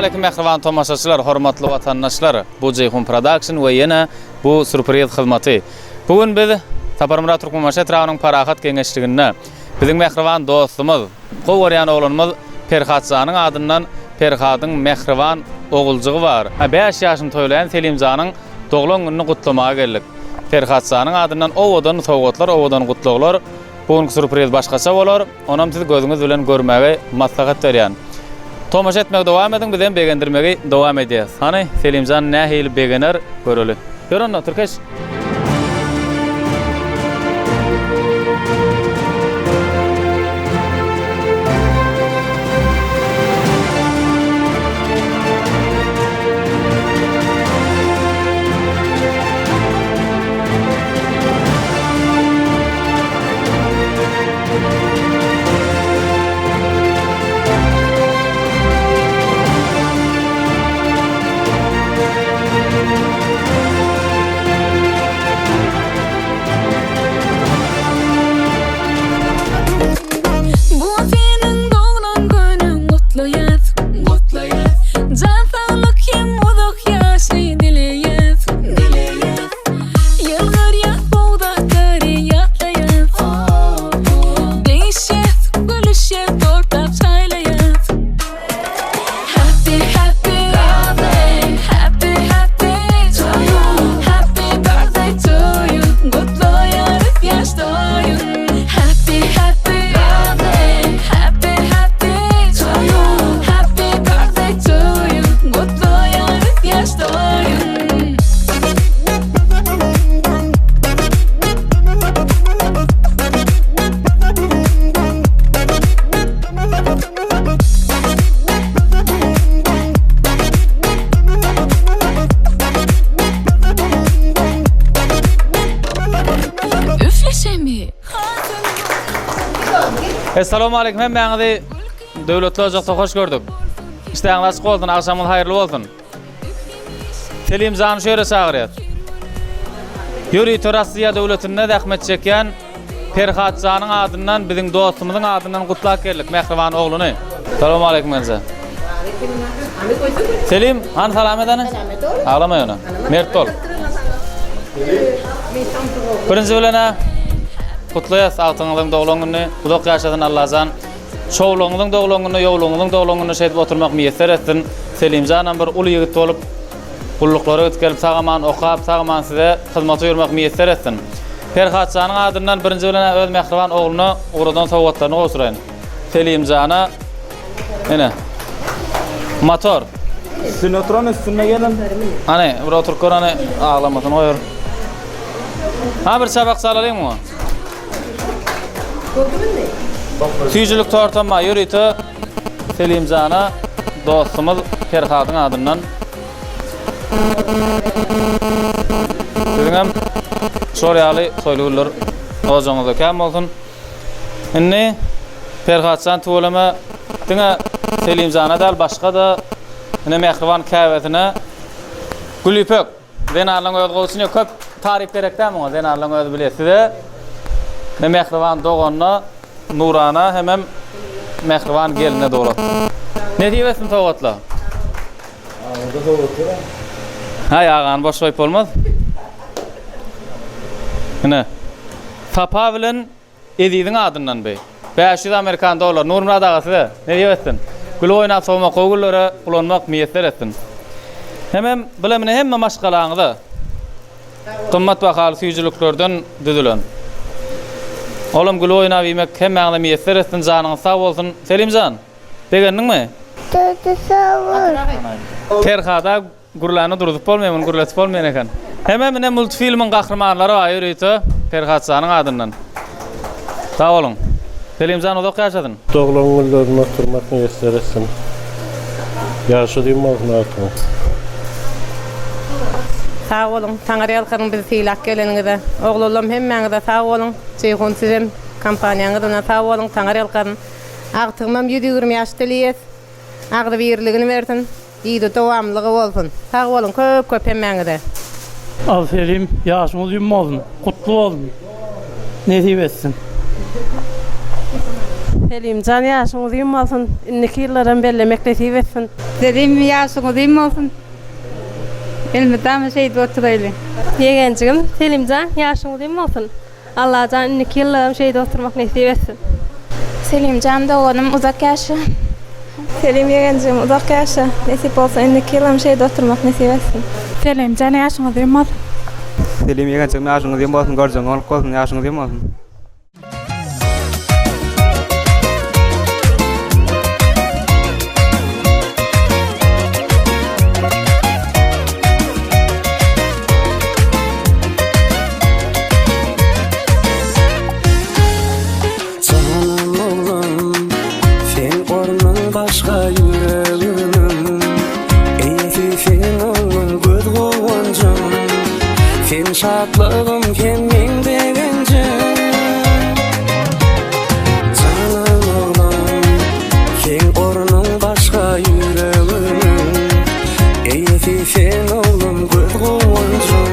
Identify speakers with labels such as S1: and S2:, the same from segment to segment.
S1: aleýkum mähriban tomaşaçylar, hormatly watandaşlar! Bu Jeýhun Production we ýene bu sýurpriz hyzmaty. Bu gün biz Saparmyrat Türkmenbaşy etrabynyň Parahat geňeşliginde biziň mähriban dostumyz, gowy görýän oglanymyz Perhatjanyň adyndan Perhadyň mähriban oguljygy bar. Bäş ýaşyny toýlaýan Selimjanyň doglan gününi gutlamaga geldik. Perhatjanyň adyndan owadan sowgatlar, owadan gutlaglar. Bu günki sýurpriz başgaça bolar. Onam siz gözüňiz bilen görmäge maslahat berýän. Tomaşa etmegi dowam ediň, bizem begendirmegi dowam edýäs. Hany, Selimjan nähili begener, göreli. Ýör onda, Tirkeş!
S2: Bu seniň doglan günüň gutlaýas, gutlaýas. Jan saglyk hem uzak ýaşy dileýäs, dileýäs. Ýylgyrýas bugdaklary ýatlaýas. Degişýäs, gülüşýäs, tortap çaýlaýas. Happy happy birthday, happy happy to you. Happy birthday to you. Gutlaýarys ýaş toýun. Happy happy birthday, happy happy to you. Happy birthday to you. Gutlaýarys ýaş toýun. Üfleşemi?
S1: Essalamu aleýkum hemmäňizi Döwletli ojakda hoş gördük. Işdäňiz açyk bolsun, agşamyňyz haýyrly bolsun. Selimjany şu ýere çagyrýas. Ýörite Rossiýa döwletinde zähmet çekýän Perhatjanyň adyndan biziň dostumyzyň adyndan gutlap geldik mähriban ogluny. Salam aleýkum gelje. Selim, hany salam et hany. Aglama ýöne. Mert bol. Birinji bilen-ä gutlaýas agtygyňyzyň doglan gününi. Uzak ýaşasyn Allajan. Çowlugyňyzyň doglan gününe, ýowlugyňyzyň doglan gününe şeýdip oturmak miýesser etsin. Selimjanam bir uly ýigit bolup, gulluklara gidip gelip sag-aman okap, sag-aman size hyzmata ýörmek miýesser etsin. Perhatjanyň adyndan birinji bilen-ä öz mähriban ogluna ugradan sowgatlaryny gowşuraýyn. Selimjana ine, motor.
S3: Üstünde oturan üstünde gelen.
S1: Hany, bir oturyp gör hany, aglamasyn goýar. Ha bir çabak salalyň muňa. Süýjülik tortam bar ýörite Selimjana dostumyz Perhadyň adyndan. Siziňem şor ýaly toýly günler ojagyňyzda kän bolsun. Indi Perhatjan tüweleme diňe Selimjana däl başga-da ine mähriban käbesine Gülýüpek Zenanlaň özi gowy düşünýär. Köp taryp gerek däl muňa. Zenanlaň özi bilýär. Size we mähriban doganyna Nurana hemem mähriban geline dowlat. Nesip etsin sowgatlar.
S3: Agada sowgat ber.
S1: Haý agany boş goýup bolmaz. Ine. Sapa bilen Eziziň adyndan bi. 500 amerikan dollar. Nurmyrat aga size. Nesip etsin. Gülüp oýnap sowmak gowy günlere ulanmak miýesser etsin. Hemem bilemine hemme maşgalaňyza gymmat bahaly süýjüliklerden düzülen. Olam gülüp oýnap iýmek hemmäňize miýesser etsin janyňyz sag bolsun. Selimjan, begendiňmi?
S4: Dede sag bol.
S1: Perhada Gürläni durzup bolmaýar, muny gürletip bolmaýan eken. Hemem ine multfilmiň gahrymanlary bar ýörite Perhatjanyň adyndan. Sag boluň. Selimjan uzak ýaşasyn.
S5: Doglan günlerinde oturmak miýesser etsin. Ýagşy dym bolsun agtygyň.
S6: Sag boluň Taňryýalkasyn bizi sylap geleniňize. Oglanlam hemmäňize sag boluň. Jeýhun sizem kompaniýaňyz bilen sag boluň Taňryýalkasyn. Agtygymam 120 ýaş dileýäs. Agzybirligini bersin. Yzy dowamlygy bolsun. Sag boluň köp köp hemmäňize.
S7: Aferin ýaşyň uzyn bolsun, gutly bolsun. Nesip etsin.
S6: Selimjan ýaşyň uzyn bolsun, indiki ýyllaram bellemek nesip etsin.
S8: Selim ýaşyň uzyn bolsun. Elmydama şeýdip oturaýly.
S9: Ýegenjigim Selimjan ýaşyň uzyn bolsun. Allajan indiki ýyllaram şeýdip oturmak nesip etsin.
S10: Selimjan doganym uzak ýaşa. Selim ýegenjigim uzak ýaşa. Nesip bolsa indiki ýylam şeýdip oturmak nesip etsin.
S11: Selimjan ýaşyň uzyn bolsun.
S12: Selim ýegenjigim ýaşyň uzyn bolsun görjegiň bolup bolsun ýaşyň uzyn bolsun.
S13: Janym oglum, seň ornuň başga ýüregimiň Eýesi sen oglum göz guwanjym Sen şatlygym hem meň begenjim Janym oglum, seň ornuň başga ýüregimiň Eýesi sen oglum göz guwanjym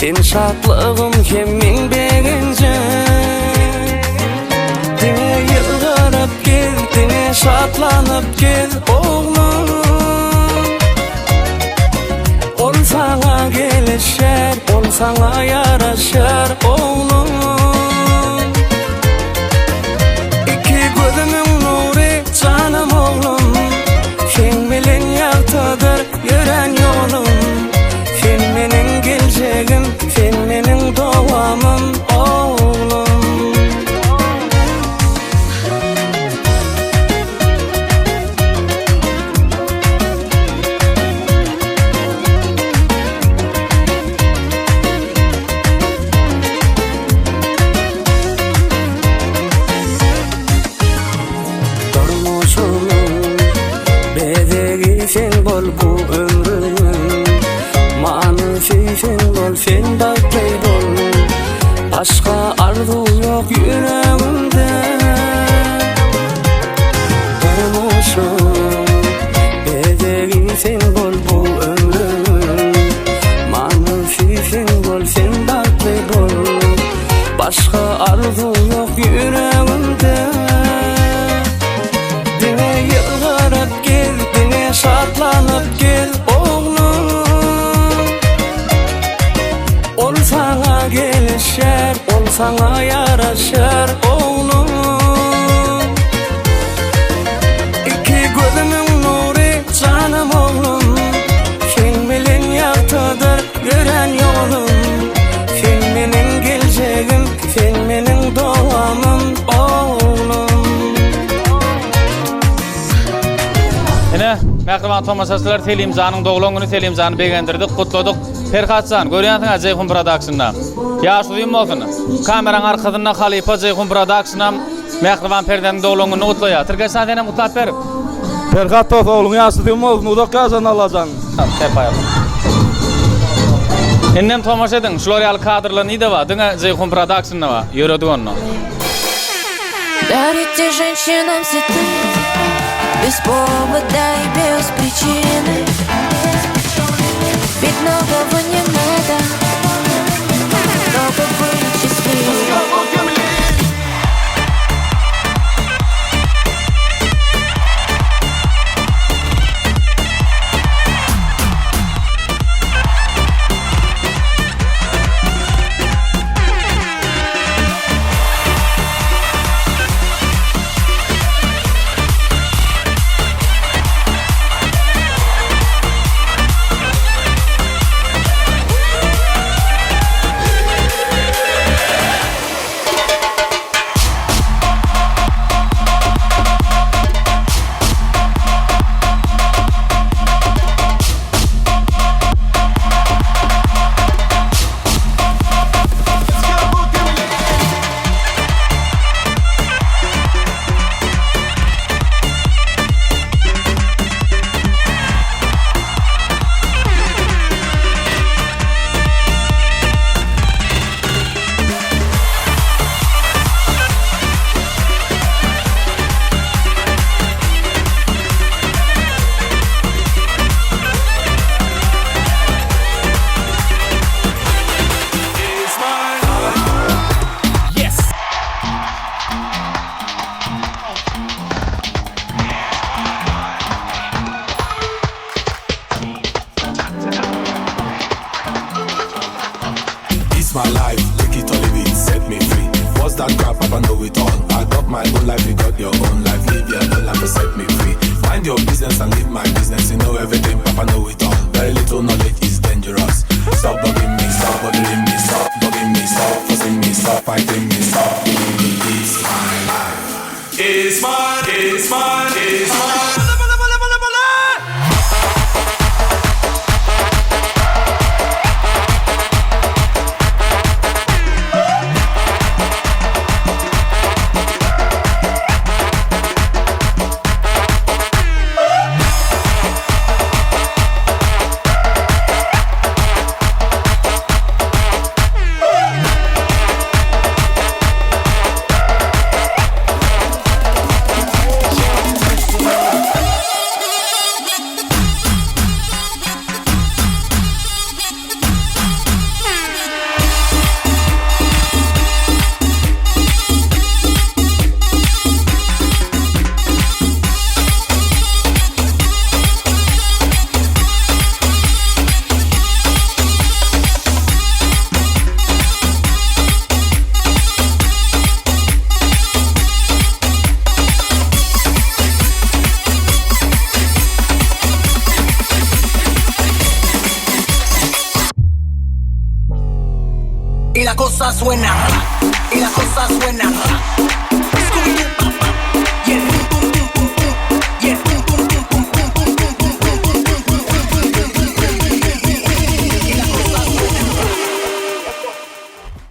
S13: Sen şatlygym hem meň begenjim Diňe ýylgyryp gez, diňe şatlanyp gez oglum Ol saňa gelişer, ol saňa ýaraşar oglum Iki gözümiň nury janym oglum Seň bilen ýagtydyr ýörän ýolum Sen meniň geljegim, sen meniň dowamym oglum. Durmuşymyň bezegi sen bol bu ömrümiň manysy sen bol sen bagtly bol başga arzuw ýok ýüregimde Durmuşymyň bezegi sen bol bu ömrümiň manysy sen bol sen bagtly bol başga arzuw ýok ýüregimde Diňe ýylgyryp gez, diňe şatlanyp gez oglum Ol saňa gelişer, ol saňa ýaraşar oglum Iki gözümiň nury janym oglum Seň bilen ýagtydyr ýörän ýolum Sen meniň geljegim, sen meniň dowamym oglum.
S1: Ine, mähriban tomaşaçylar, Selimjanyň doglan güni Selimjany begendirdik, gutladyk. Perhatjan, görýänsiň-ä Jeýhun Productiona. Ýaş uzyn bolsun. Kameraň arkasynda halypa Jeýhun Productionam mähriban perzendiň doglan gününi gutlaýar. Tirkeşjan senem gutlap ber.
S3: Perhat dos ogluň ýaşy uzyn bolsun uzak ýaşasyn Allajan.
S1: Indem tomaşa ediň, şular ýaly kadrlar nide bar? Diňe Jeýhun Productionda bar. Ýöredik onda.
S2: Дарите женщинам цветы Без повода и без причины Ведь многого не надо Чтобы быть счастливым.
S14: life, take it or leave it, set me free. What's that crap? Papa know it all. I got my own life, you got your own life. Live your own life and set me free. Mind your business and live my business. You know everything, Papa know it all. Very little knowledge is dangerous. Stop bugging me, stop bothering me, stop bugging me, stop fussing me, stop fighting me, stop killing me. It's my life. It's my, it's my, it's my.
S13: Y la cosa suena, y la cosa suena.